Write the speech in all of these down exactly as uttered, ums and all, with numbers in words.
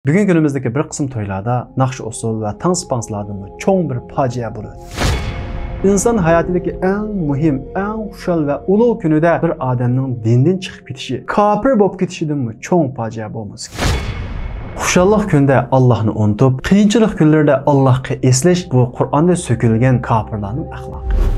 بۈگۈنكى كۈنىمىزدىكى بىر قىسىم تويلاردا ناخشا-ئۇسسۇل ۋە تانسا-پانسىلاردىنمۇ چوڭ بىر پاجىئە بولۇپ ئۆتتى. ئىنسان ھاياتىدىكى ئەڭ مۇھىم، ئەڭ خۇشال ۋە ئۇلۇغ كۈنىدە بىر ئادەمنىڭ دىندىن چىقىپ كېتىشى، كاپىر بولۇپ كېتىشىدىنمۇ چوڭ پاجىئە بولمىسا كېرەك. خۇشاللىق كۈندە ئاللاھنى ئۇنتۇپ، قىيىنچىلىق كۈنلىرىدە ئاللاھقا ئېسىلىش، بۇ قۇرئاندا سۆكۈلگەن كاپىرلارنىڭ ئەخلاقى.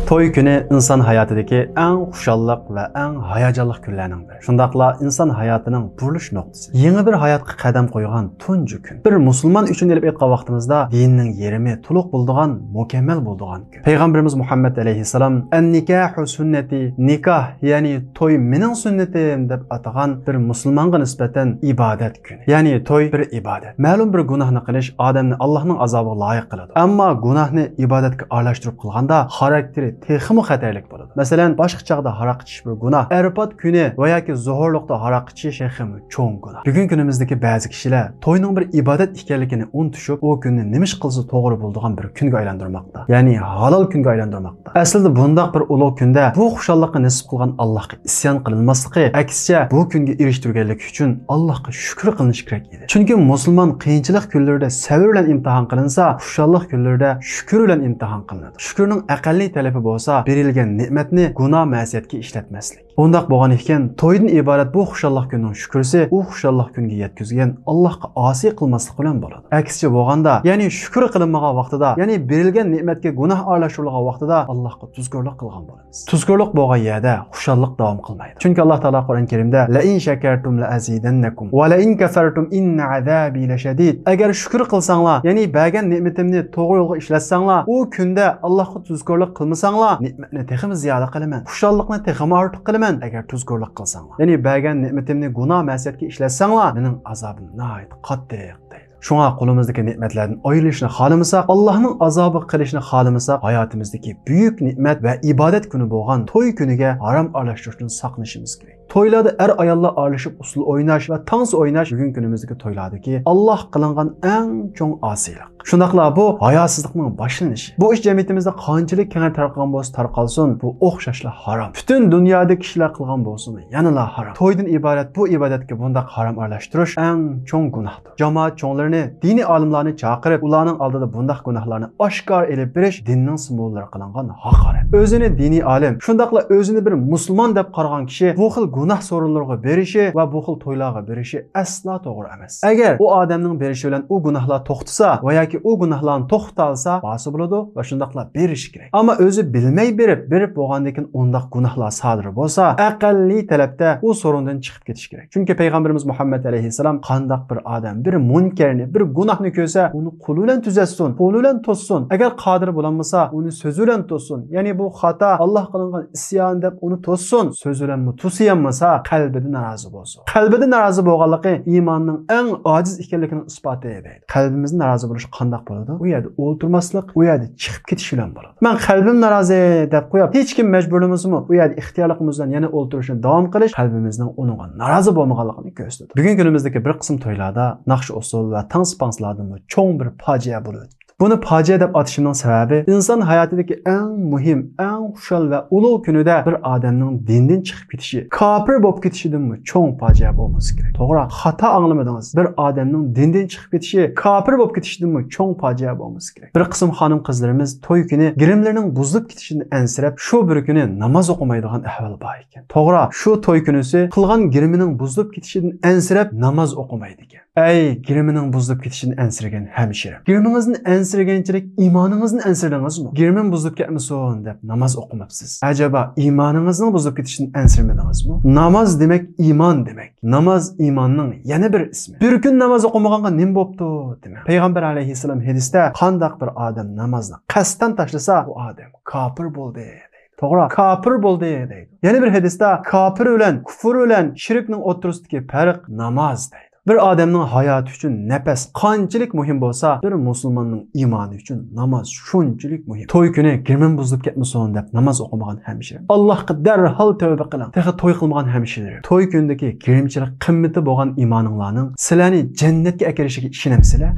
توي كۈنى ئىنسان ھاياتىدىكى ئەڭ خۇشاللىق ۋە ئەڭ ھاياجانلىق كۈنلەرنىڭ بىرى. شۇنداقلا ئىنسان ھاياتىنىڭ بۇرۇلۇش نۇقتىسى. يېڭى بىر ھاياتقا قەدەم قويغان تۇنجى كۈن. بىر مۇسۇلمان ئۈچۈن ئېلىپ ئېيتقان ۋاقتىمىزدا دىننىڭ يېرىمى تولۇق بولىدىغان، مۇكەممەل بولىدىغان كۈن. پەيغەمبىرىمىز مۇھەممەد ئەلەيھىسسالام، «ئەننىكاھۇ سۈننەتى»، نىكاھ، يەنى توي مېنىڭ سۈننىتىم دەپ ئاتىغان بىر مۇسۇلمانغا نىسبەتەن ئىبادەت كۈنى. يەنى توي بىر ئىبادەت. مەلۇم بىر گۇناھنى قىلىش ئادەمنى ئاللاھنىڭ ئازابىغا لايىق قىلىدۇ. ئەمما گۇناھنى ئىبادەتكە ئارىلاشتۇرۇپ قىلغاندا خاراكتېرى تېخىمۇ خەتەرلىك بولىدۇ. مەسىلەن، باشقا چاغدا ھاراق ئىچىش بىر گۇناھ، ئەرپات كۈنى ۋە ياكى زۇھۇرلۇقتا ھاراق ئىچىش تېخىمۇ چوڭ گۇناھ. بۈگۈنكى كۈنىمىزدىكى بەزى كىشىلەر توينىڭ بىر ئىبادەت ئىكەنلىكىنى ئۇنتۇشۇپ، ئۇ كۈننى نېمە ئىش قىلسا توغرا بولىدىغان بىر كۈنگە ئايلاندۇرماقتا. يەنى ھالال كۈنگە ئايلاندۇرماقتا. ئەسلىدە بۇنداق بىر ئۇلۇغ كۈندە بۇ خۇشاللىقنى نېسىپ قىلغان ئاللاھقا ئىسيان قىلىنماسلىقى، ئەكسىچە، بۇ كۈنگە ئېرىشتۈرگەنلىكى ئۈچۈن ئاللاھقا شۈكۈر قىلىنىشى كېرەك ئىدى. چۈنكى مۇسۇلمان قىيىنچىلىق كۈنلىرىدە سەۋر بىلەن ئىمتىھان قىلىنسا، خۇشاللىق كۈنلىرىدە شۈكۈر بىلەن ئىمتىھان قىلىنىدۇ. شۈكۈرنىڭ ئەقەللىي تەلىپى بولسا، بېرىلگەن نېمەتنى گۇناھ مەسىيەتكە ئىشلەتمەسلىك. ئۇنداق بولغان ئىكەن، تويدىن ئىبارەت بۇ خۇشاللىق كۈننىڭ شۈكرىسى ئۇ خۇشاللىق كۈنگە يەتكۈزگەن ئاللاھقا ئاسىي قىلماسلىق بىلەن بولىدۇ. ئەكسىچە بولغاندا، يەنى شۈكۈر قىلىنمىغان ۋاقتىدا، يەنى بېرىلگەن نېمەتكە گۇناھ ئارىلاشتۇرۇلغان ۋاقتىدا ئاللاھقا تۇزكورلۇق قىلغان بولىمىز. تۇزكورلۇق بولغان يەردە خۇشاللىق داۋام قىلمايدۇ. چۈنكى ئاللاھ تائالا قۇرئان كەرىمدە، «لَئِن شَكَرْتُمْ لَأَزِيدَنَّكُمْ وَلَئِن كَفَرْتُمْ إِنَّ عَذَابِي لَشَدِيدٌ». ئەگەر شۈكۈر قىلساڭلار، يەنى بەرگەن نېمىتىمنى توغرا يولغا ئىشلەتسەڭلار، ئۇ كۈندە ئاللاھقا تۇزكورلۇق قىلمىساڭلار، نېمەتنى تېخىمۇ زىيادە قىلىمەن، خۇشاللىقنى تېخىمۇ ئارتۇق قىلىمەن. ئەگەر تۇزكورلۇق قىلساڭلار، يەنى بەرگەن نېمىتىمنى گۇناھ مەسىيەتكە ئىشلەتسەڭلار، مېنىڭ ئازابىم ناھايىتى قاتتىق، دەيدۇ. شۇڭا قولىمىزدىكى نېمەتلەردىن ئايرىلىشنى خالىمىساق، ئاللاھنىڭ ئازابىغا قېلىشنى خالىمىساق، ھاياتىمىزدىكى بۈيۈك نېمەت ۋە ئىبادەت كۈنى بولغان توي كۈنىگە ھارام ئارىلاشتۇرۇشتىن ساقلىنىشىمىز كېرەك. تويلاردا ئەر-ئاياللار ئارىلىشىپ ئۇسسۇل ئويناش ۋە تانسا ئويناش بۈگۈنكى كۈنىمىزدىكى تويلاردىكى ئاللاھقا قىلىنغان ئەڭ چوڭ ئاسىيلىق. شۇنداقلا بۇ ھاياسىزلىقنىڭ باشلىنىشى. بۇ ئىش جەمئىيىتىمىزدە قانچىلىك كەڭرى تارقىغان بولسا تارقالسۇن، بۇ ئوخشاشلا ھارام. پۈتۈن دۇنيادىكى كىشىلەر قىلغان بولسىمۇ، يەنىلا ھارام. تويدىن ئىبارەت بۇ ئىبادەتكە بۇنداق ھارام ئارىلاشتۇرۇش ئەڭ چوڭ گۇناھتۇر. جامائەت چوڭلىرىنى، دىنىي ئالىملارنى چاقىرىپ، ئۇلارنىڭ ئالدىدا بۇنداق گۇناھلارنى ئاشكارا ئېلىپ بېرىش دىننىڭ سىمۋوللىرىغا قىلىنغان ھاقارەت. ئۆزىنى دىنىي ئالىم، شۇنداقلا ئۆزىنى بىر مۇسۇلمان دەپ قارىغان كىشى بۇ خىل گۇناھ سورۇنلىرىغا بېرىشى ۋە بۇ خىل تويلارغا بېرىشى ئەسلا توغرا ئەمەس. ئەگەر ئۇ ئادەمنىڭ بېرىشى بىلەن ئۇ گۇناھلار توختىسا ۋە ياكى ئۇ گۇناھلارنى توختىتالىسا، بارسا بولىدۇ ۋە شۇنداقلا بېرىشى كېرەك. ئەمما ئۆزى بىلمەي بېرىپ، بېرىپ بولغاندىن كېيىن ئۇنداق گۇناھلار سادىر بولسا، ئەقەللىي تەلەپتە ئۇ سورۇندىن چىقىپ كېتىش كېرەك. چۈنكى پەيغەمبىرىمىز مۇھەممەد ئەلەيھىسسالام، قانداق بىر ئادەم بىر مۇنكەرنى، بىر گۇناھنى كۆرسە، ئۇنى قولى بىلەن تۈزەتسۇن، قولى بىلەن توسسۇن. ئەگەر قادىر بولالمىسا، ئۇنى سۆزى بىلەن توسسۇن. يەنى بۇ خاتا، ئاللاھقا قىلىنغان ئىسيان دەپ ئۇنى توسسۇن. سۆزى بىلەنمۇ توسىيالمىسا، قەلبىدە نارازى بولسۇن. قەلبىدە نارازى بولغانلىقى ئىماننىڭ ئەڭ ئاجىز ئىكەنلىكىنىڭ ئىسپاتى، دەيدۇ. قەلبىمىزدە نارازى بولۇش قانداق بولىدۇ؟ ئۇ يەردە ئولتۇرماسلىق، ئۇ يەردە چىقىپ كېتىش بىلەن بولىدۇ. مەن قەلبىم نارازى دەپ قويۇپ، ھېچكىم مەجبۇرلىمىسىمۇ، ئۇ يەردە ئىختىيارلىقىمىز بىلەن يەنە ئولتۇرۇشنى داۋام قىلىش قەلبىمىزنىڭ ئۇنىڭغا نارازى بولمىغانلىقىنى كۆرسىتىدۇ. بۈگۈنكى كۈنىمىزدىكى بىر قىسىم تويلاردا ناخشا-ئۇسسۇل ۋە تانسا-پانسىلاردىنمۇ چوڭ بىر پاجىئە بولۇپ ئۆتتى. بۇنى پاجىئە دەپ ئاتىشىمنىڭ سەۋەبى، ئىنسان ھاياتىدىكى ئەڭ مۇھىم، ئەڭ خۇشال ۋە ئۇلۇغ كۈنىدە بىر ئادەمنىڭ دىندىن چىقىپ كېتىشى، كاپىر بولۇپ كېتىشىدىنمۇ چوڭ پاجىئە بولمىسا كېرەك. توغرا، خاتا ئاڭلىمىدىڭىز. بىر ئادەمنىڭ دىندىن چىقىپ كېتىشى، كاپىر بولۇپ كېتىشىدىنمۇ چوڭ پاجىئە بولمىسا كېرەك. بىر قىسىم خانىم-قىزلىرىمىز توي كۈنى گىرىملىرىنىڭ بۇزۇلۇپ كېتىشىدىن ئەنسىرەپ، شۇ بىر كۈنى ناماز ئوقۇمايدىغان ئەھۋال بار ئىكەن. توغرا، شۇ توي كۈنىسى قىلغان گىرىمىنىڭ بۇزۇلۇپ كېتىشىدىن ئەنسىرەپ ناماز ئوقۇمايدىكەن. ئەي، گىرىمىنىڭ بۇزۇلۇپ كېتىشىدىن ئەنسىرىگەن ھەمشىرە. گىرىمىڭىزدىن ئەنسىرىگەنچىلىك ئىمانىڭىزدىن ئەنسىرىدىڭىزمۇ؟ گىرىمىم بۇزۇلۇپ كەتمىسۇن دەپ ناماز ئوقۇماپسىز. ئەجەبا، ئىمانىڭىزنىڭ بۇزۇلۇپ كېتىشىدىن ئەنسىرىمىدىڭىزمۇ؟ ناماز دېمەك ئىمان دېمەك. ناماز ئىماننىڭ يەنە بىر ئىسمى. بىر كۈن ناماز ئوقۇمىغانغا نېمە بوپتۇ دېمەڭ. پەيغەمبەر ئەلەيھىسسالام ھەدىستە، قانداق بىر ئادەم نامازنى قەستەن تاشلىسا، ئۇ ئادەم كاپىر بولدى دەيدۇ. توغرا، كاپىر بولدى دەيدۇ. يەنە بىر ھەدىستە، كاپىر بىلەن كۇفۇر بىلەن شىركنىڭ ئوتتۇرىسىدىكى پەرق ناماز دەيدۇ. بىر ئادەمنىڭ ھاياتى ئۈچۈن نەپەس قانچىلىك مۇھىم بولسا، بىر مۇسۇلماننىڭ ئىمانى ئۈچۈن ناماز شۇنچىلىك مۇھىم. توي كۈنى گىرىمىم بۇزۇلۇپ كەتمىسۇن دەپ ناماز ئوقۇمىغان ھەمشىرىم، ئاللاھقا دەرھال تەۋبە قىلىڭ. تېخى توي قىلمىغان ھەمشىرىم، توي كۈنىدىكى گىرىمچىلىك قىممىتى بولغان ئىمانىڭلارنىڭ سىلەرنى جەننەتكە ئەكىرىشىگە ئىشىنەمسىلەر؟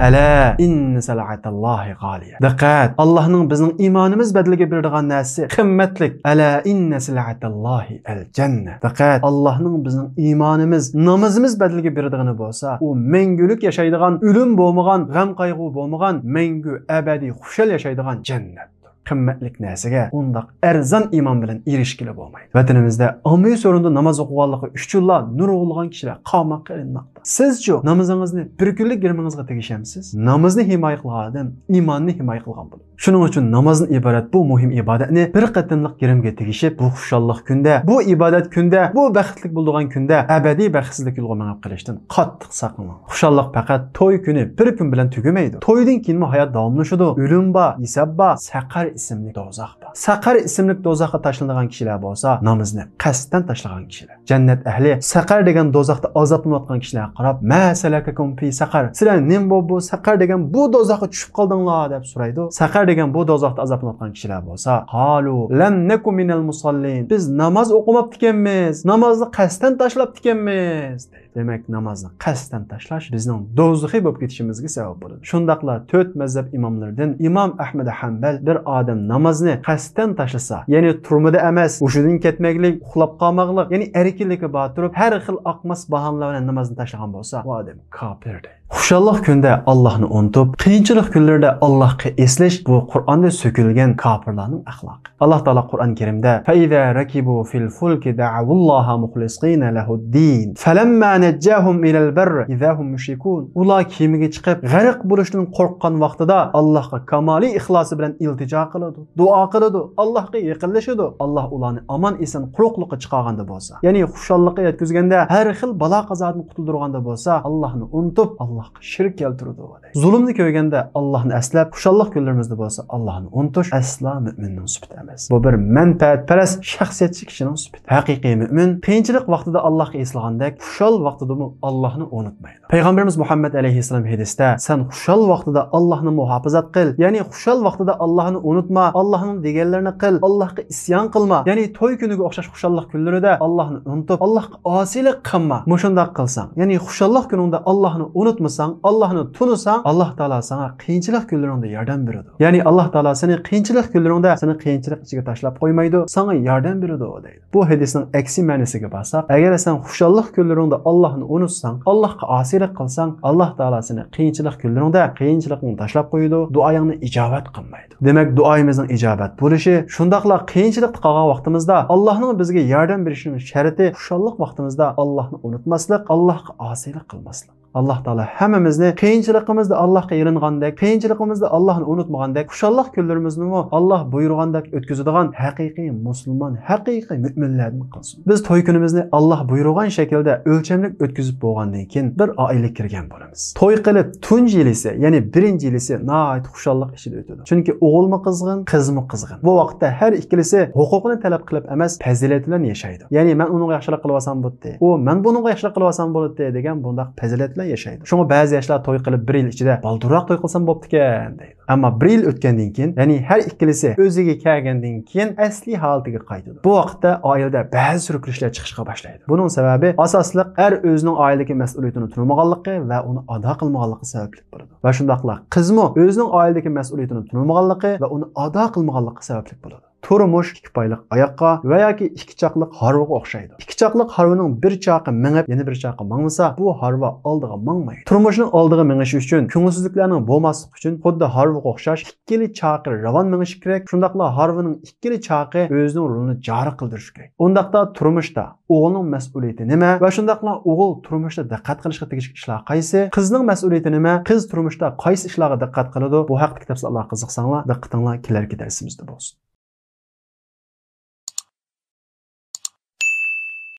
ئەلا ئىننە سىلئەتەللاھى غالىيە. دىققەت! ئاللاھنىڭ بىزنىڭ ئىمانىمىز بەدىلىگە بېرىدىغان نەرسىسى قىممەتلىك. ئەلا ئىننە سىلئەتەللاھى ئەل جەننە. دىققەت! ئاللاھنىڭ بىزنىڭ ئىمانىمىز، نامىزىمىز بەدىلىگە بېرىدىغىنى بولسا، ئۇ مەڭگۈلۈك ياشايدىغان، ئۆلۈم بولمىغان، غەم-قايغۇ بولمىغان، مەڭگۈ ئەبەدىي خۇشال ياشايدىغان جەننەتتۇر. قىممەتلىك نەرسىگە ئۇنداق ئەرزان ئىمان بىلەن ئېرىشكىلى بولمايدۇ. ۋەتىنىمىزدە ئاممىۋى سورۇندا ناماز ئوقۇغانلىقى ئۈچۈنلا نۇرغۇنلىغان كىشىلەر قاماققا ئېلىنماقتا. سىزچۇ، نامىزىڭىزنى بىر كۈنلۈك گىرىمىڭىزغا تېگىشەمسىز؟ نامىزنى ھىمايە قىلغان ئادەم ئىماننى ھىمايە قىلغان بولىدۇ. شۇنىڭ ئۈچۈن نامازدىن ئىبارەت بۇ مۇھىم ئىبادەتنى بىر قېتىملىق گىرىمگە تېگىشىپ، بۇ خۇشاللىق كۈندە، بۇ ئىبادەت كۈندە، بۇ بەختلىك بولىدىغان كۈندە ئەبەدىي بەختسىزلىك يولىغا مېڭىپ قېلىشتىن قاتتىق ساقلىنىڭ. خۇشاللىق پەقەت توي كۈنى بىر كۈن بىلەن تۈگىمەيدۇ. تويدىن كېيىنمۇ ھايات داۋاملىشىدۇ. ئۆلۈم بار، ھېساب بار، سەقەر ئىسىملىك دوزاخ بار. سەقەر ئىسىملىك دوزاخقا تاشلىنىدىغان كىشىلەر بولسا نامىزنى قەستەن تاشلىغان كىشىلەر. جەننەت ئەھلى سەقەر دېگەن دوزاختا ئازابلىنىۋاتقان كىشىلەرگە قاراپ، ما سەلەكەكۇم في سەقەر؟ سىلەر نېمە بولۇپ بۇ سەقەر دېگەن بۇ دوزاخقا چۈشۈپ قالدىڭلار؟ دەپ سورايدۇ. سەقەر دېگەن بۇ دوزاختا ئازابلىنىۋاتقان كىشىلەر بولسا، قالۇ لەم نەكۇ مىنەل مۇساللىن. بىز ناماز ئوقۇماپتىكەنمىز، نامازنى قەستەن تاشلاپتىكەنمىز، دەيدۇ. دېمەك، نامازنى قەستەن تاشلاش بىزنىڭ دوزىخىي بولۇپ كېتىشىمىزگە سەۋەب بولىدۇ. شۇنداقلا تۆت مەزھەپ ئىماملىرىدىن ئىمام ئەھمەد ھەنبەل بىر ئادەم نامازنى قەستەن تاشلىسا، يەنى تۈرمىدە ئەمەس، ھوشىدىن كەتمەكلىك، ئۇخلاپ قالماقلىق، يەنى ئەركىنلىكى بار تۇرۇپ، ھەر خىل ئاقماس باھانىلەر بىلەن نامازنى تاشلىغان بولسا، ئۇ ئادەم كاپىر دەيدۇ. خۇشاللىق كۈندە ئاللاھنى ئۇنتۇپ، قىيىنچىلىق كۈنلىرىدە ئاللاھقا ئېسىلىش، بۇ قۇرئاندا سۆكۈلگەن كاپىرلارنىڭ ئەخلاقى. ئاللاھ تائالا قۇرئان كەرىمدە، فَإِذَا رَكِبُوا فِي الْفُلْكِ دَعَوُا اللَّهَ مُخْلِصِينَ لَهُ الدِّينَ فَلَمَّا نَجَّاهُمْ إِلَى الْبَرِّ إِذَا هُمْ يُشْرِكُونَ. ئۇلار كېمىگە چىقىپ، غەرق بولۇشتىن قورققان ۋاقتىدا ئاللاھقا كامالىي ئىخلاسى بىلەن ئىلتىجا قىلىدۇ، دۇئا قىلىدۇ، ئاللاھقا يېقىنلىشىدۇ. ئاللاھ ئۇلارنى ئامان-ئېسەن قۇرۇقلۇققا چىقارغاندا بولسا، يەنى خۇشاللىققا يەتكۈزگەندە، ھەر خىل بالا-قازادىن قۇتۇلدۇرغاندا بولسا، ئاللاھنى ئۇنتۇپ، ئاللاھقا شېرىك كەلتۈرىدۇ. زۇلۇمنى كۆرگەندە ئاللاھنى ئەسلەپ، خۇشاللىق كۈنلىرىمىزدە بولسا ئاللاھنى ئۇنتۇش ئەسلا مۆمىننىڭ سۈپىتى ئەمەس. بۇ بىر مەنپەئەتپەرەس، شەخسىيەتچى كىشىنىڭ سۈپىتى. ھەقىقىي مۆمىن قىيىنچىلىق ۋاقتىدا ئاللاھقا ئېسىلغاندەك، خۇشال ۋاقتىدىمۇ ئاللاھنى ئۇنتۇمايدۇ. پەيغەمبىرىمىز مۇھەممەد ئەلەيھىسسالام ھەدىستە، سەن خۇشال ۋاقتىدا ئاللاھنى مۇھاپىزەت قىل، يەنى خۇشال ۋاقتىدا ئاللاھنى ئۇنتۇما، ئاللاھنىڭ دېگەنلىرىنى قىل، ئاللاھقا ئىسيان قىلما، يەنى توي كۈنىگە ئوخشاش خۇشاللىق كۈنلىرىدە ئاللاھنى ئۇنتۇپ، ئاللاھقا ئاسىيلىق قىلما. مۇشۇنداق قىلساڭ، يەنى خۇشاللىق كۈنۈڭدە ئاللاھنى ئۇنتمىساڭ، ئاللاھنى تونۇساڭ، ئاللاھ تائالا ساڭا قىيىنچىلىق كۈنلىرىڭدە ياردەم بېرىدۇ. يەنى ئاللاھ تائالا سېنى قىيىنچىلىق كۈنلىرىڭدە سېنى قىيىنچىلىق ئىچىگە تاشلاپ قويمايدۇ، ساڭا ياردەم بېرىدۇ، دەيدۇ. بۇ ھەدىسنىڭ ئەكسى مەنىسىگە بارساق، ئەگەر سەن خۇشاللىق كۈنلىرىڭدە ئاللاھنى ئۇنتساڭ، ئاللاھقا ئاسىيلىق قىلساڭ، ئاللاھ تائالا سېنى قىيىنچىلىق كۈنلىرىڭدە قىيىنچىلىقىڭنى تاشلاپ قويىدۇ، دۇئايىڭنى ئىجابەت قىلمايدۇ. دېمەك، دۇئايىمىزنىڭ ئىجابەت بولۇشى، شۇنداقلا قىيىنچىلىقتا قالغان ۋاقتىمىزدا ئاللاھنىڭ بىزگە ياردەم بېرىشىنىڭ شەرتى، خۇشاللىق ۋاقتىمىزدا ئاللاھنى ئۇنتماسلىق، ئاللاھقا ئاسىيلىق قىلماسلىق. ئاللاھ تائالا ھەممىمىزنى قىيىنچىلىقىمىزدا ئاللاھقا يېلىنغاندەك، قىيىنچىلىقىمىزدا ئاللاھنى ئۇنتمىغاندەك، خۇشاللىق كۈنلىرىمىزنىمۇ ئاللاھ بۇيرۇغاندەك ئۆتكۈزىدىغان ھەقىقىي مۇسۇلمان، ھەقىقىي مۆمىنلەردىن قىلسۇن. بىز توي كۈنىمىزنى ئاللاھ بۇيرۇغان شەكىلدە ئۆلچەملىك ئۆتكۈزۈپ بولغاندىن كېيىن، بىر ئائىلىگە كىرگەن بولىمىز. توي قىلىپ تۇنجى يىلىسى، يەنى بىرىنچى يىلىسى ناھايىتى خۇشاللىق ئىچىدە ئۆتىدۇ. چۈنكى ئوغۇلمۇ قىزغىن، قىزمۇ قىزغىن. بۇ ۋاقىتتا ھەر ئىككىلىسى ھوقۇقىنى تەلەپ قىلىپ ئەمەس، پەزىلەت بىلەن ياشايدۇ. يەنى مەن ئۇنىڭغا ياخشىلىق قىلىۋالسام بولاتتى، ئۇ مەن بۇنىڭغا ياخشىلىق قىلىۋالسام بولاتتى دېگەن بۇنداق پەزىلەت بىلەن ياشايدۇ. شۇڭا بەزى ياشلار توي قىلىپ بىر يىل ئىچىدە بالدۇرراق توي قىلسام بوپتىكەن دەيدۇ. ئەمما بىر يىل ئۆتكەندىن كېيىن، يەنى ھەر ئىككىلىسى ئۆزىگە كەلگەندىن كېيىن ئەسلىي ھالىتىگە قايتىدۇ. بۇ ۋاقىتتا ئائىلىدە بەزى سۈركىلىشلەر چىقىشقا باشلايدۇ. بۇنىڭ سەۋەبى ئاساسلىق ئەر ئۆزىنىڭ ئائىلىدىكى مەسئۇلىيىتىنى تونۇمىغانلىقى ۋە ئۇنى ئادا قىلمىغانلىقى سەۋەبلىك بولىدۇ. ۋە شۇنداقلا قىزمۇ ئۆزىنىڭ ئائىلىدىكى مەسئۇلىيىتىنى تونۇمىغانلىقى ۋە ئۇنى ئادا قىلمىغانلىقى سەۋەبلىك بولىدۇ. تۇرمۇش ئىككى پايلىق ئاياققا ۋە ياكى ئىككى چاقلىق ھارۋىغا ئوخشايدۇ. ئىككى چاقلىق ھارۋىنىڭ بىر چاقى مېڭىپ، يەنە بىر چاقى ماڭمىسا، بۇ ھارۋا ئالدىغا ماڭمايدۇ. تۇرمۇشنىڭ ئالدىغا مېڭىشى ئۈچۈن كۆڭۈلسىزلىكلەرنىڭ بولماسلىقى ئۈچۈن خۇددى ھارۋىغا ئوخشاش ئىككىلا چاقى راۋان مېڭىشى كېرەك. شۇنداقلا ھارۋىنىڭ ئىككىلا چاقى ئۆزىنىڭ رولىنى جارى قىلدۇرۇشى كېرەك. ئۇنداقتا تۇرمۇشتا ئوغۇلنىڭ مەسئۇلىيىتى نېمە ۋە شۇنداقلا ئوغۇل تۇرمۇشتا دىققەت قىلىشقا تېگىشلىك ئىشلار قايسى؟ قىزنىڭ مەسئۇلىيىتى نېمە؟ قىز تۇرمۇشتا قايسى ئىشلارغا دىققەت قىلىدۇ؟ بۇ ھەقتىكى تەپسىلاتلارغا قىزىقساڭلار، دىققىتىڭلار كېلەركى دەرسىمىزدە بولسۇن.